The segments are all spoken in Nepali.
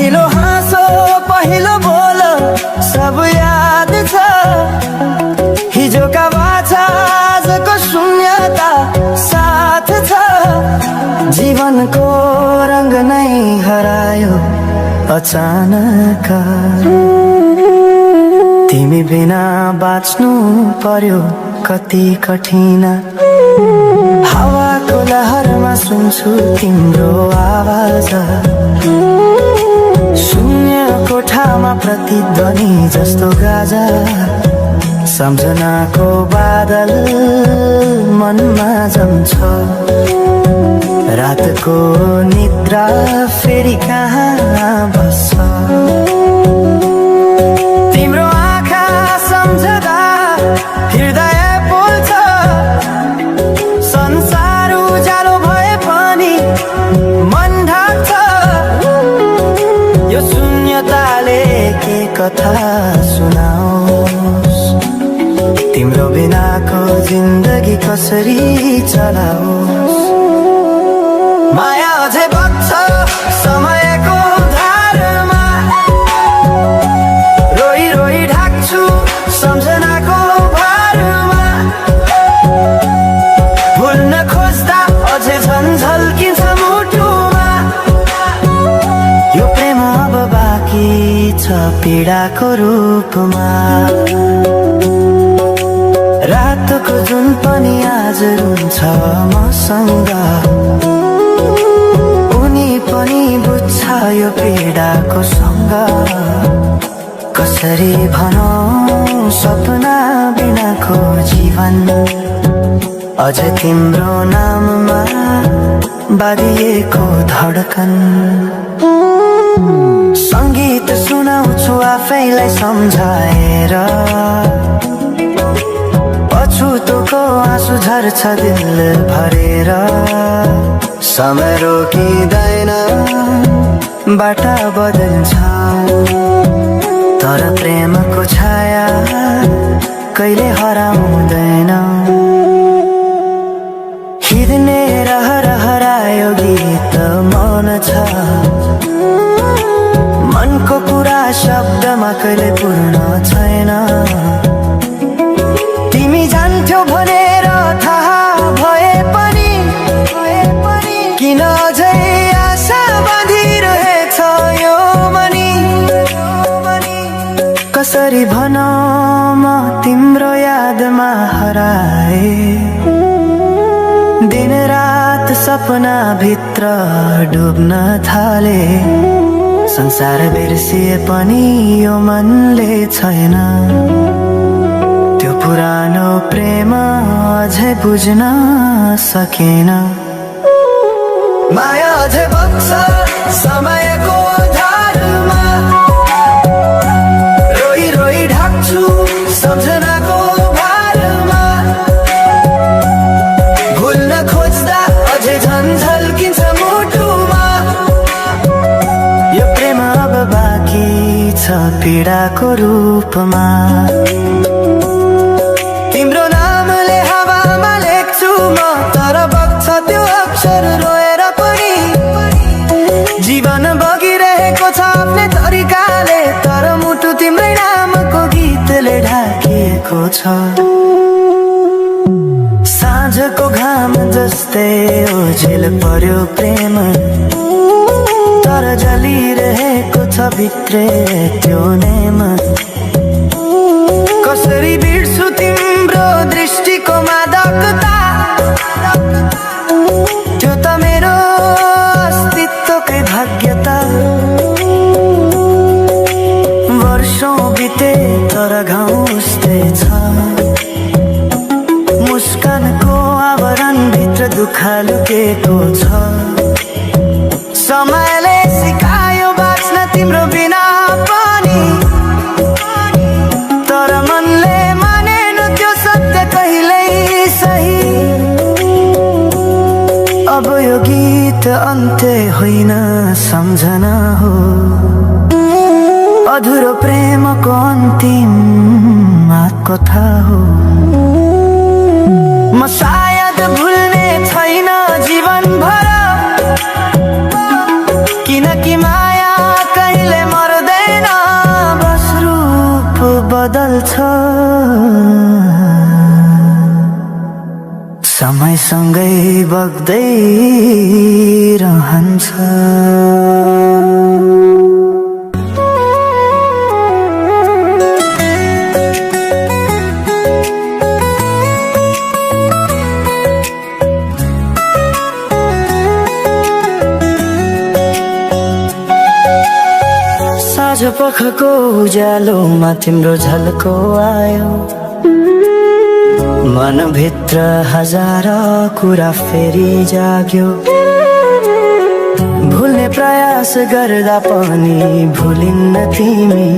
पहिलो हाँसो पहिलो बोल सब याद छ। हिजोका बाछा आजको शून्यता साथ छ। जीवनको रंग नै हरायो अचानक। तिमी बिना बाँच्नु पर्यो कति कठिन। हावाको लहरमा सुन्छु तिम्रो आवाज। शून्य कोठामा प्रतिध्वनि जस्तो गाजा। सम्झनाको बादल मनमा जम्छ। रातको निद्रा फेरि कहाँ बस्छ। तिम्रो आँखा सम्झदा हृदय पोल्छ। संसार उज्यालो भए पनि मन ढाक्छ। यो शून्यताले के कथा सुनाओस्। तिम्रो बिनाको जिन्दगी कसरी चलाओस्। माया अझै बग्छ समयको धारमा। रोई रोई ढाक्छु सम्झनाको भारमा। भुल्न खोज्दा अझै झल्किन्छ मुटुमा। यो प्रेम अब बाँकी छ पीडाको रूपमा। रातको जुन पनि आज रुन्छ मसँग। उनी पनि बुझ्छ यो पीडाको सँग। कसरी भनौं सपना बिनाको जीवन। अझ तिम्रो नाममा बाँधिएको धडकन। संगीत सुनाउँछु आफैलाई सम्झाएर। पछुतोको आँसु झर्छ दिल भरेर। समय रोकिँदैन बाटा बदल्छ। तर प्रेमको छाया कहिले हराउँदैन। हिँड्ने रहर हरायो गीत मन छ। मनको कुरा शब्दमा कहिले पूर्ण छैन। तिमी जान्थ्यौ भनेर थाहा भए पनि किन अझै आशा बाँधिरहेछ यो मनी। कसरी भनौं म तिम्रो यादमा हराए। दिन रात सपना भित्र डुब्न थाले। संसार बिर्सिए पनि यो मनले छैन। त्यो पुरानो प्रेम अझै बुझ्न सकेन। माया अझै बग्छ समयको धारमा। रोई रोई ढाक्छु सम्झनाको भारमा। भुल्न खोज्दा अझै झल्किन्छ मुटुमा। यो प्रेम अब बाँकी छ पीडाको रूपमा। तिम्रो नामले हावामा लेख्छु म तर बग्छ त्यो अक्षर रोएर पनि। जीवन बगिरहेको छ आफ्नै तरिकाले तर मुटु तिम्रै नामको गीतले ढाकिएको छ। साँझको घाम जस्तै ओझेल पर्यो प्रेम। तर जलिरहेको छ भित्रै त्यो नेम। कसरी बिर्छु तिम्रो दृष्टिको मादकता। त्यो त मेरो अस्तित्वकै भाग्यता। वर्षौं बिते तर घाउ उस्तै छ। मुस्कानको आवरण भित्र दुःख लुकेको छ। समयले सिकायो बाँच्न तिम्रो बिना पनि। तर मनले मानेन त्यो सत्य कहिल्यै सही। अब यो गीत अन्त्य होइन सम्झना हो। अधुरो प्रेमको अन्तिम कथा हो। म सायद भुल्ने छैन जीवन भर। किनकि माया कहिले ढल्छ समयसँगै बग्दै रहन्छ। साँझ पखको उज्यालोमा तिम्रो झल्को आयो, मनभित्र हजार कुरा फेरि जाग्यो। भुल्ने प्रयास गर्दा पनि भुलिन्न तिमी,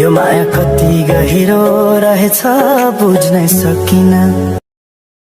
यो माया कति गहिरो रहेछ बुझ्नै सकिन।